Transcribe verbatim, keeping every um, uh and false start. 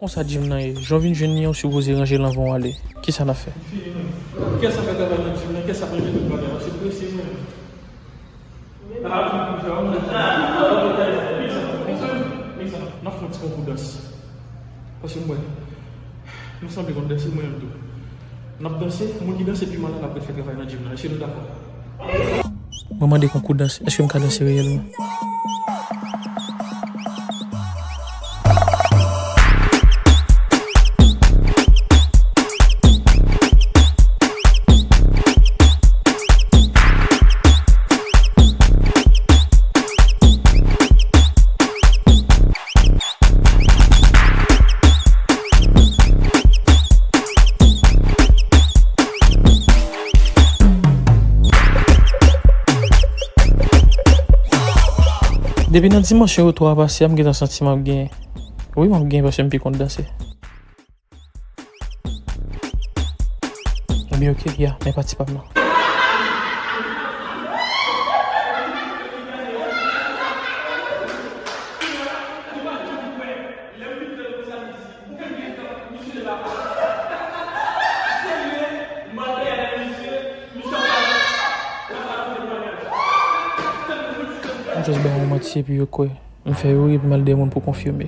Konsa gym nan ye, jan w vin jwenn li an, w sipoze ranje l anvan w ale. Kisa n ap fè? M fini menm. Kiyès k ap fè travay nan gym nan? Kiyès k ap ranje tout bagay? M ap se prese mwen. Ah, m fè yon... N ap fè yon ti konkou dans. Paske m wè nou sanble konn danse, mwen menm tou. N ap danse, moun ki danse pi mal la, n ap fè travay nan gym nan. Èske nou dakò? Mwen mande konkou dans, èske m ka danse reyèlman? Depi nan dimansyon yo twa a pase a, m gentan santi m ap genyen. Wi, m ap genyen paske m pi konn danse. Ebyen, oke, ya, men pati pa m nan. M just ba yo manti epi yo kwè. M fè yo ri epi m al dèyè moun pou konfime.